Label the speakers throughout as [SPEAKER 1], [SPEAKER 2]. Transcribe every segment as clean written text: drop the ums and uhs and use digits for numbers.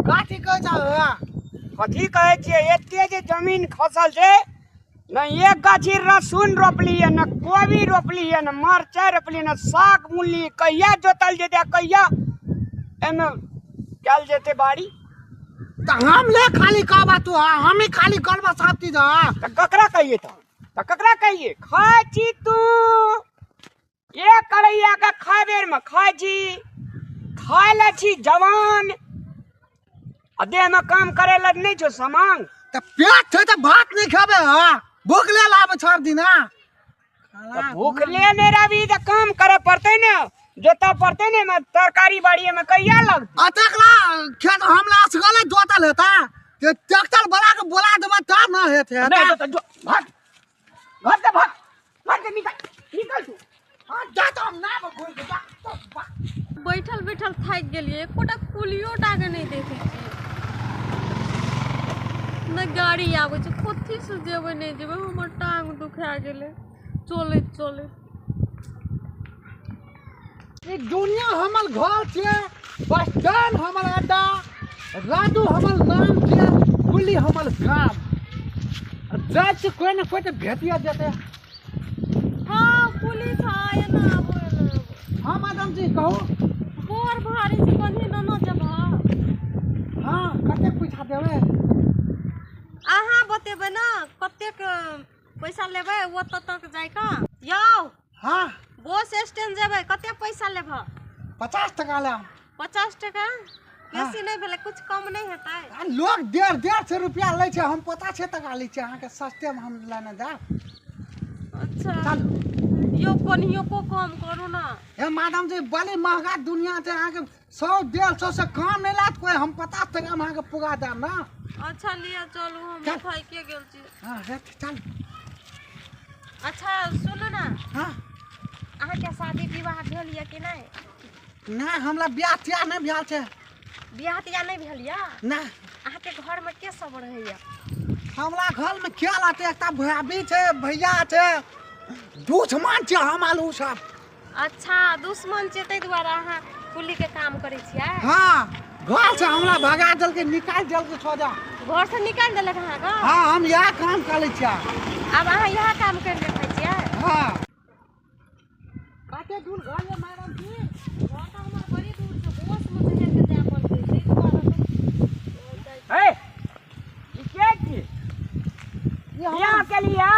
[SPEAKER 1] कथी कहै छह?
[SPEAKER 2] कथी कहै छियै, एते जे जमीन खसल छै न एक गाछी लहसुन रोपलियै, न कोबी रोपलियै, न मरचाइ रोपलियै, न साग बुनलियै। कहिया जोतल जेतै आ कहिया एहिमे कयल जेतै बाड़ी?
[SPEAKER 1] तऽ हम ले खाली कहबा तू, हम ही खाली करबा सब चीज।
[SPEAKER 2] तऽ ककरा कहियै तहन? तऽ ककरा कहियै? खाइ छी तू एक करैया के खाय बेर में खाय छी, खाय ला छी जवान आ देह में काम करे ला नहीं छो सामान।
[SPEAKER 1] तऽ पेट छै तऽ भात नहीं खेबे, हाँ भूख ले लाबे सब दिना।
[SPEAKER 2] तऽ भूख ले नहीं रहबी तऽ काम करे पड़तै ने, जोतऽ पड़तै ने, एहिमे तरकारी बाड़ी में कहिया लगतै?
[SPEAKER 1] अतेक ला खेत हमरा असगरे जोतल हेता ते ट्रैक्टर वाला के बोला देबै तब न हेतै।
[SPEAKER 2] नहीं जोतल, जो भाग घर से, भाग घर से, निकल निकल तू।
[SPEAKER 1] हाँ, जा तो हम ना घुर के जा तो भाग।
[SPEAKER 3] बैठल बैठल थाकि गेलियै, एकोटा कुलियो टा के नहि देखै छियै, ने गाड़ी आबै छै। कथी से जेबै नहि जेबै, हमर टांग दुखा गेलै चलैत चलैत।
[SPEAKER 1] ई दुनिया हमर घर छै, बस स्टैंड हमर अड्डा, राजू हमर नाम छै, कुली हमर काम। जाइ छी कोई ने कोई तऽ भेटिए जेतै।
[SPEAKER 3] हँ कुली छै, एना आबू एना आबू।
[SPEAKER 1] हाँ मैडम जी कहू।
[SPEAKER 3] बड़ भारी छै, कन्ही नेने जेबह?
[SPEAKER 1] हाँ कतेक पैसा देबै?
[SPEAKER 3] अहाँ बतेबै ने कतेक पैसा लेबै ओतऽ तक जाइके। यौ
[SPEAKER 1] हाँ
[SPEAKER 3] बस स्टैंड जेबै, कतेक पैसा लेबह?
[SPEAKER 1] 50 टका लेब।
[SPEAKER 3] 50 टका बेसी नहि भेलै? कुछ कम नहि हेतै?
[SPEAKER 1] आ लोग 150-150 रुपया लै छै, हम 50 टका लै छियै, अहाँके सस्तेमे हम लेने जायब।
[SPEAKER 3] अच्छा
[SPEAKER 1] चलू।
[SPEAKER 3] यौ कनियो को कम करू ने।
[SPEAKER 1] हे मैडम जी बड़ी महगा दुनिया छै, अहाँके 100-150 से कम नहि लात कोई, हम 50 टकामे अहाँके पुगा देब ने।
[SPEAKER 3] अच्छा लिअ चलू, हम
[SPEAKER 1] चल।
[SPEAKER 3] थाकिए गेल छी।
[SPEAKER 1] हाँ हे चल।
[SPEAKER 3] अच्छा सुनू ने।
[SPEAKER 1] हाँ
[SPEAKER 3] अहाँके शादी विवाह भेल यऽ कि नहि?
[SPEAKER 1] नहि, हमरा बियाह तियाह नहि भेल छै।
[SPEAKER 3] बियाह तियाह नहि भेल यऽ?
[SPEAKER 1] नहि।
[SPEAKER 3] अहाँके घरमे के सब रहैया?
[SPEAKER 1] हमरा घरमे के रहतै, एकटा भाभी छै, भैया छै, दुश्मन छै हम आलू सब।
[SPEAKER 3] अच्छा दुश्मन छै ताहि दुआरे अहाँ कुलीके काम करै छियै?
[SPEAKER 1] हाँ घर से हमरा भगा देलकै, निकालि देलकै सोजा।
[SPEAKER 3] घर से निकालि देलक अहाँके?
[SPEAKER 1] हाँ हम इएह काम करै छियै।
[SPEAKER 3] आब अहाँ इएह काम करि कऽ खाइ छियै?
[SPEAKER 1] हाँ। कते दूर घर ये मैडम जी?
[SPEAKER 3] घर तऽ हमर बड़ी दूर छै, बसमे चढ़ि कऽ जाय पड़तै ताहि दुआरे तऽ।
[SPEAKER 2] हे ई के छी?
[SPEAKER 1] ई हमर
[SPEAKER 2] बियाह के लिए?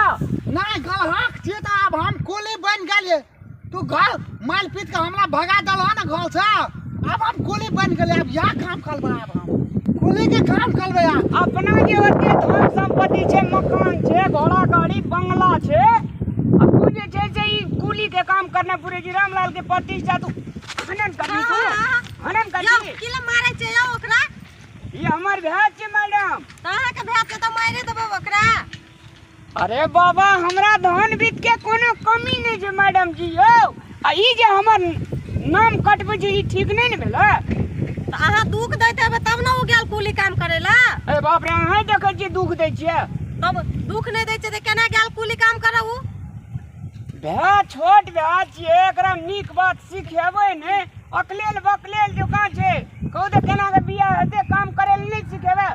[SPEAKER 1] नहि ग्राहक छियै तऽ आब हम कुली बनि गेलियै। तू घर मारि पीट के हमरा भगा देलह ने घर से, आब हम कुली बनि गेलियै, आब इएह काम करबै, आब हम कुली के काम करबै। आब
[SPEAKER 2] अपना जे ओते धन संपत्ति छै, मकान छै, घोड़ा गाड़ी बंगला छै, आ तू जे छै से ई कुली के काम करने पूरे जी रामलाल के प्रतिष्ठा तू हनन करबी, तू हनन
[SPEAKER 3] यौ
[SPEAKER 2] करबी।
[SPEAKER 3] की लए मारै छै यौ ओकरा?
[SPEAKER 2] ई हमर भाय छै मैडम।
[SPEAKER 3] तऽ अहाँके भाय छै तऽ मारि देबै ओकरा?
[SPEAKER 2] अरे बाबा हमरा धन वित्त के कोनो कमी नहि छै मैडम जी यौ, आ ई जे हमर नाम कटबै छै ई ठीक नहि ने भेलै?
[SPEAKER 3] तऽ अहाँ दुख दैत हेबै तब ने ओ गेल कुली काम करै लए।
[SPEAKER 2] अरे बाप रे, अहाँ देखै छियै दुख दै छियै?
[SPEAKER 3] तब दुख नहि दै छियै तऽ केना गेल कुली काम करऽ उ?
[SPEAKER 2] भाय छोट भाय छियै, एकरा नीक बात सिखेबै ने, अकलेल बकलेल जकाँ छै। कहू तऽ केना के बियाह हेतै, काम करै लए नहि सिखेबै?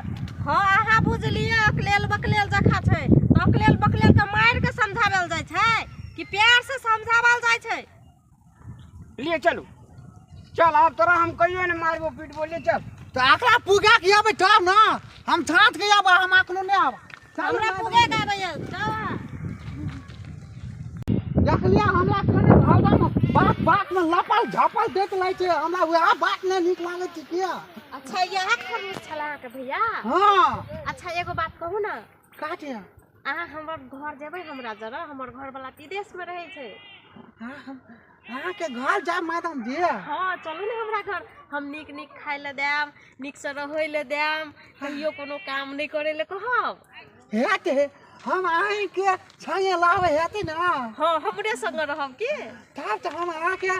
[SPEAKER 3] हाँ अहाँ बुझलियै अकलेल बकलेल जकाँ छै तऽ अकलेल बकलेल के मारि के समझावल जाइ छै कि प्यार से समझावल जाइ छै?
[SPEAKER 2] लिए चलू, चल आब तोरा हम कहियो ने मारबो पीटबो, ले चल।
[SPEAKER 1] तऽ एकरा पुगा के अबै तब ने, हम छाँट के आब, हम अखनो नहि आब।
[SPEAKER 3] हमरा पुगे के आबैया, जाउ अहाँ।
[SPEAKER 1] देखलियै हमरा कने हरदम बात बात में लपल झपल दैत रहै छै, हमरा वएह बात नहि नीक लागै छै किया।
[SPEAKER 3] अच्छा इएह खरबूज छल अहाँके भैया?
[SPEAKER 1] हाँ।
[SPEAKER 3] अच्छा एगो बात कहू ने।
[SPEAKER 1] का छै?
[SPEAKER 3] अहाँ हमर घर जेबै हमरा जरा, हमर घरवाला विदेश में रहै छै।
[SPEAKER 1] अहाँके घर जायब मैडम जी?
[SPEAKER 3] हाँ चलू ने हमरा घर, हम नीक नीक खाय लए देब, नीक से रहै लए देब, कहियो कोनो काम नहि करै लए कहब।
[SPEAKER 1] हेतै, हम अहाँके संगे लाबै हेतै ने?
[SPEAKER 3] हाँ हमरे संगे रहब की?
[SPEAKER 1] तब तऽ हम अहाँके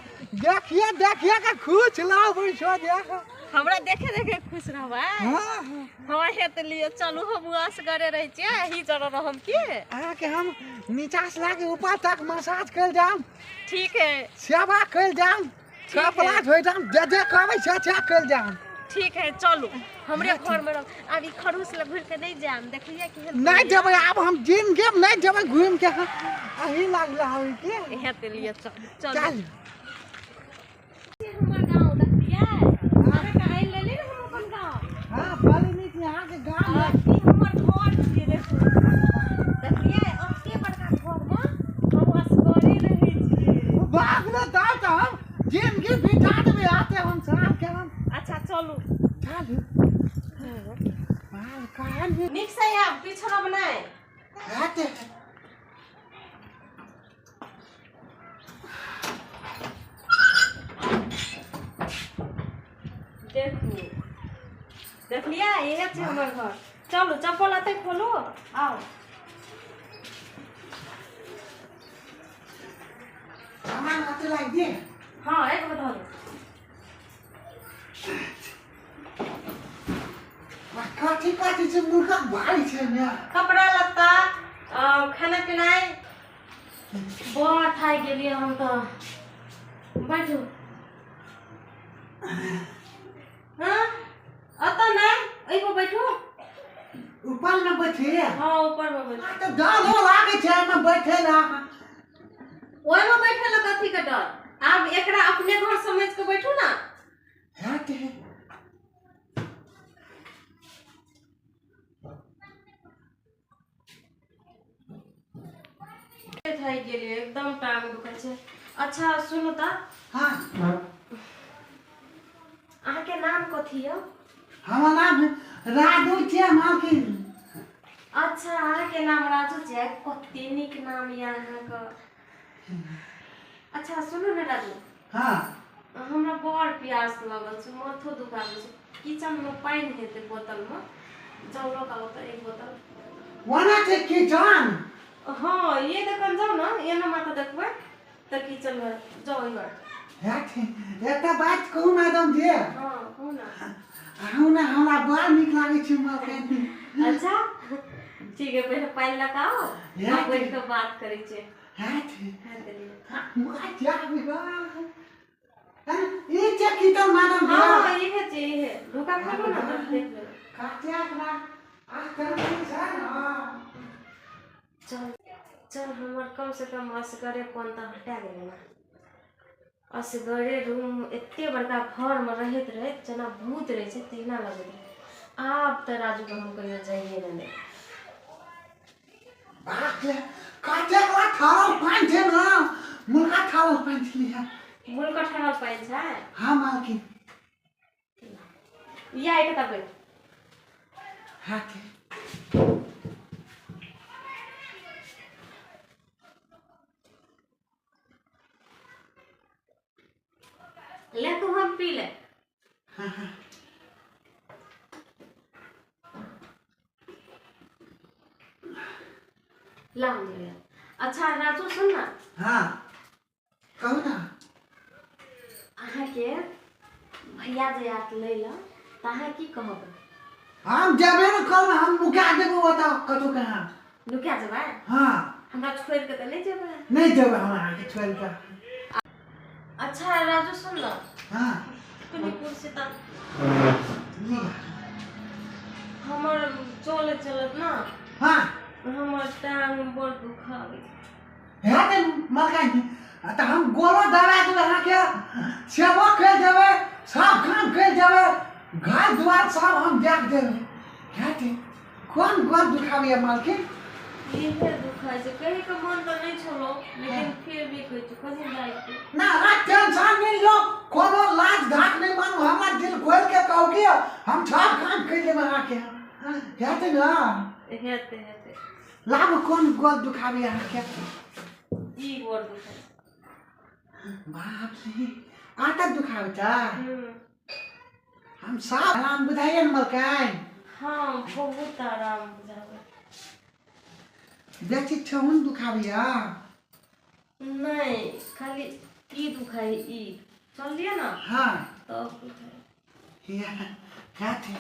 [SPEAKER 1] देखिए देखिए के खुश रहबै छो देख।
[SPEAKER 3] हमरा देखे देखे खुश रहबै?
[SPEAKER 1] हाँ।
[SPEAKER 3] हाँ हेतै लिए चलू, हम असगरे रहै छियै, अहीं जरा रहब की?
[SPEAKER 1] अहाँके हम नीचा से लाके ऊपर तक मसाज करि देब।
[SPEAKER 3] ठीक है।
[SPEAKER 1] सेवा करि देब, कपड़ा धोइ देब, जे जे कहबै से से करि देब।
[SPEAKER 3] ठीक है चलू हमरे घर में रह। आब ई खरूस लग घुर के नहीं जाम देखलिए केहन
[SPEAKER 1] नहीं जेबै आब हम जिंदगी में नहीं जेबै घूम के। अही लागल हवे के
[SPEAKER 3] हेते लिए चल चल
[SPEAKER 1] चल
[SPEAKER 3] हमर गांव देखलिए अहाँ के आनि लेली ने हम अपन गांव।
[SPEAKER 1] हां बड़ी नीक यहाँ के गांव है।
[SPEAKER 3] ई हमर घर छियै देखू देखलिए एते बड़का घर में हम असगरे रहै छियै।
[SPEAKER 1] बाप रे दाइ तऽ हम जिंदगी बिता देबै आते हम साथ के हम।
[SPEAKER 3] अच्छा चलू
[SPEAKER 1] चलू बाल कान
[SPEAKER 3] नीक से आब पिछड़ब नहि।
[SPEAKER 1] आते
[SPEAKER 3] देखू देखलिए इहे छै हमर घर। चलू चप्पल एतै खोलू आउ।
[SPEAKER 1] सामान आते लाग दे।
[SPEAKER 3] हाँ एक बता दो।
[SPEAKER 1] कथी कथी छै मुर्गा भारी छै ने
[SPEAKER 3] कपड़ा लत्ता खाना पीनाइ बड़ थाकि गेलियै हम तऽ। बैठू हाँ अतऽ नहि एहिपर बैठू।
[SPEAKER 1] ऊपर में बैठे।
[SPEAKER 3] हाँ ऊपर में बैठू।
[SPEAKER 1] तऽ डर लागै छै एहिमे बैठे ला।
[SPEAKER 3] ओहिमे बैठे ला कथी के डर? आब एकरा अपने घर समझ के बैठू ना।
[SPEAKER 1] हेतै
[SPEAKER 3] थाकि गेलियै एकदम टांग दुखै छै। अच्छा सुनू तऽ।
[SPEAKER 1] हाँ
[SPEAKER 3] अहाँके नाम कथी यऽ?
[SPEAKER 1] हमर नाम राजू छै मालकिन।
[SPEAKER 3] अच्छा अहाँके नाम राजू छै कते नीक नाम यऽ अहाँके। अच्छा सुनू ने राजू।
[SPEAKER 1] हाँ
[SPEAKER 3] हमरा बड़ प्यास लगल छै माथो दुखाबै छै। किचन में पानि हेतै बोतल में जाउ लऽ कऽ आउ तऽ एक बोतल।
[SPEAKER 1] ओना छै किचन?
[SPEAKER 3] हाँ ये देखन जाउ ने एना माथा देखबै तऽ किचन में जाउ एहि बार।
[SPEAKER 1] एकटा बात कहू मैडम जी।
[SPEAKER 3] हाँ कहू ना।
[SPEAKER 1] अहूँ ने हमरा बड़ नीक लागै छै मालकिन।
[SPEAKER 3] अच्छा ठीक है पहिले पानि लऽ कऽ आउ बैठ कऽ बात करै छियै।
[SPEAKER 1] ई छै किचन मैडम जी।
[SPEAKER 3] हाँ इहे छै इहे ढोका खोलू ना तऽ देख लेबै।
[SPEAKER 1] काटे एकरा आ करबै छै ना।
[SPEAKER 3] चल चल हमर कम से कम असगरेपन तऽ हटा गेलै ने। असगरे रूम एते बड़का घरमे रहैत रहैत जेना भूत रहै छै तहिना लगैत रहै। आब तऽ राजूके हम कहियो जाइए नहि देबै।
[SPEAKER 1] बाप रे काटे एकरा ठहरल पानि छै ने मुर्गा ठहरल पानि छलै।
[SPEAKER 3] मुर्गा ठहरल पानि छै?
[SPEAKER 1] हाँ मालकिन।
[SPEAKER 3] या एकटा बैठ।
[SPEAKER 1] हाँ
[SPEAKER 3] ले तू हम पी ले।
[SPEAKER 1] हाँ
[SPEAKER 3] ला हम ले। अच्छा राजू सुन ना।
[SPEAKER 1] हाँ कहू ना।
[SPEAKER 3] अहाँके भैया जे आत लै ला तऽ अहाँ की कहबै?
[SPEAKER 1] हम जेबे ने करबै हम नुका देबै ओतऽ कतहु कहाँ।
[SPEAKER 3] नुका जेबै?
[SPEAKER 1] हाँ
[SPEAKER 3] हमरा छोड़ि कऽ तऽ नहि जेबै?
[SPEAKER 1] नहि जेबै हम अहाँके छोड़ि कऽ।
[SPEAKER 3] अच्छा राजू सुन ना।
[SPEAKER 1] हाँ
[SPEAKER 3] कनि कुर्सी तऽ हमर चलत चलत ना।
[SPEAKER 1] हाँ
[SPEAKER 3] हमर टांग बड़ दुखाबै
[SPEAKER 1] छै। हेतै मलकाइन तऽ हम गोरो दबा देबै अहाँके सेवो करि देबै सब काम करि देबै घर दुआर सब हम देख देबै। हेतै कोन गोर दुखाबैए मालकिन?
[SPEAKER 3] इहे दुखाइ छै कहैके मन तऽ नहि छलो लेकिन फिर भी कहै छी कनि लाइक
[SPEAKER 1] ना अहाँ टेंशन नहि लियौ कोनो लाज धाक नहि मानू हमरा दिल खोलि के कहू कि हम सब काम करि देबै अहाँके। हेतै ने?
[SPEAKER 3] हेतै हेतै।
[SPEAKER 1] लाबू कोन गोर दुखाबैए अहाँके?
[SPEAKER 3] ई गोर दुखाइ छै।
[SPEAKER 1] बाप रे आटा दुखाबै छै? हम सब आराम बुझाइए ने मलकाइन?
[SPEAKER 3] हाँ बहुत आराम बुझाबै।
[SPEAKER 1] बेसी ठेहुन दुखाबैया?
[SPEAKER 3] नहीं खाली ई दुखाइ ई चलिए ना।
[SPEAKER 1] हाँ
[SPEAKER 3] तब दुखाइ।
[SPEAKER 1] हेतै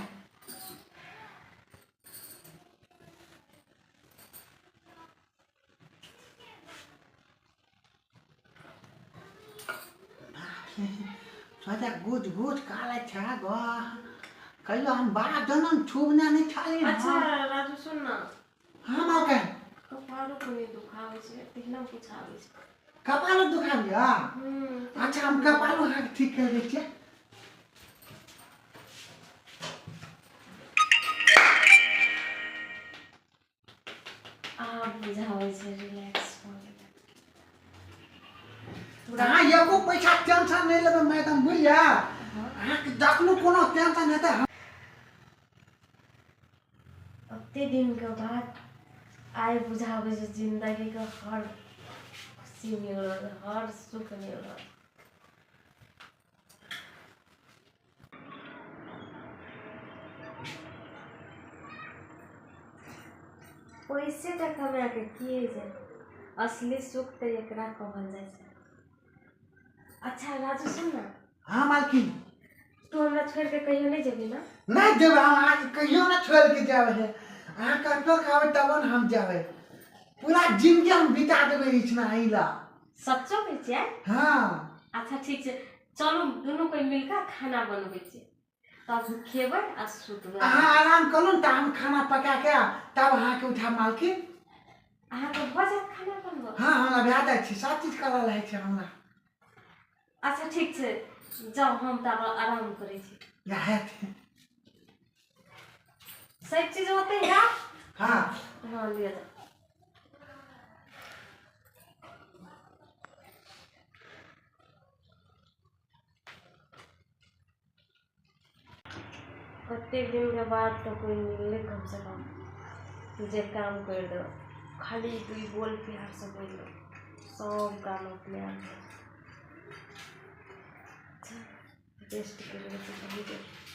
[SPEAKER 1] अच्छा गुज गुज काले छा गो कहियो हम बाप जनम छुबना नहीं छाली।
[SPEAKER 3] अच्छा राजू सुन ना।
[SPEAKER 1] हाँ मालकिन।
[SPEAKER 3] कपारो कोनी दुखावे छै तेहना पुछावे छै।
[SPEAKER 1] कपालो दुखावे? अच्छा हम कपालो हाथ ठीक कर दै छियै।
[SPEAKER 3] आब बुझावे छै रिलैक्स हो गेलै।
[SPEAKER 1] अहाँ एको पैसा टेंशन नहीं लेबै मैडम बुझलियै? अहाँके जखनो कोनो टेंशन हेतै।
[SPEAKER 3] ओते दिन के बाद आइ बुझाबै छै जिंदगी के हर खुशी मिल रहल, हर सुख मिल रहल। पैसे तऽ कमा के की होइ छै, असली सुख तऽ एकरा कहल जाइ छै। अच्छा राजू सुन ना।
[SPEAKER 1] हाँ मालकिन।
[SPEAKER 3] तू हमरा छोड़ के कहियो नहीं जेबी ना?
[SPEAKER 1] नहीं जेबै हम, आज कहियो ना छोड़ के जाबे है। अहाँ कतौ खाबै तब न हम जाबे, पूरा जिंदगी हम बिता देबै इतना अइला।
[SPEAKER 3] सच्चो कहै छियै?
[SPEAKER 1] हाँ।
[SPEAKER 3] अच्छा ठीक छै, चलू दुनू कोइ मिलके खाना बनबै छियै, तब खेबै आ सुतबै।
[SPEAKER 1] अहाँ आराम करू ने तऽ हम खाना पका के तब अहाँके उठा मालकिन।
[SPEAKER 3] अहाँके भऽ जायत खाना बनबऽ?
[SPEAKER 1] हाँ हमरा भए जाइ छै, सब चीज करल रहै छै हमरा।
[SPEAKER 3] अच्छा ठीक छै, जाउ हम तऽ आराम करै छी। सब चीज होते है?
[SPEAKER 1] हाँ
[SPEAKER 3] हाँ लिअ जाउ। कतेक दिन के बाद तो कोई मिलले कम से कम जे काम कर दो, खाली दुई बोल प्यार से बोल दो सब काम अपने आप। अच्छा रेस्ट कर।